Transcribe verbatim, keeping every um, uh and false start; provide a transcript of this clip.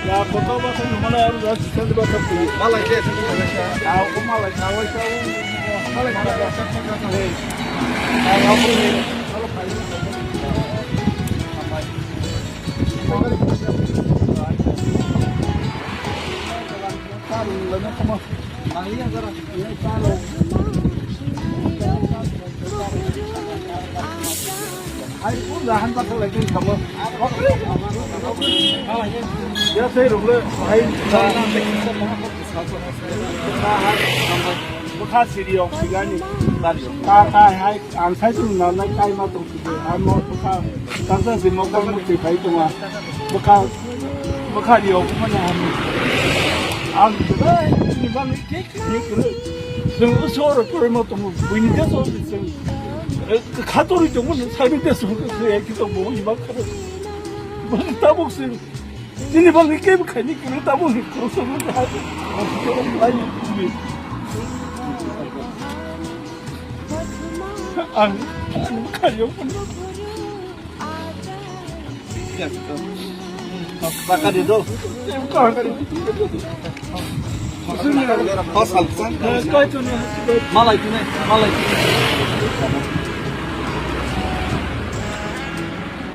Ya, kotor ba sa numa na, ya, sa sa ba sa. Malai ke, sa sa ba sa. Ah, ko malai, ah, wai sa, oh, malai, malai, sa sa ba sa. Eh. Ah, ya, ko ni. Bwkha siri o sigani. Ka, ka, hai, ang sai tong na, na, kai ma tong sidi. Ang mo bwkha, tang sa si mo kong mo si phai tong a. Bwkha, bwkha ri o, bwkha na ham. Ang, eh, ni bang, ke, ke, ke, ke. Sung, so, ro, ko, mo tong, buini de, so, sung. Eh, khatori tong, mo, sa, ni de, so, so, eh, ki tong, mo, ni bang, khatori. Mo, tabuk, sung. Chini bagwi kebo khaini kwrwi tamo ni khoroksa no hai. Ang, ang khayo. Pakari do. Pakari. Malai tine, malai tine.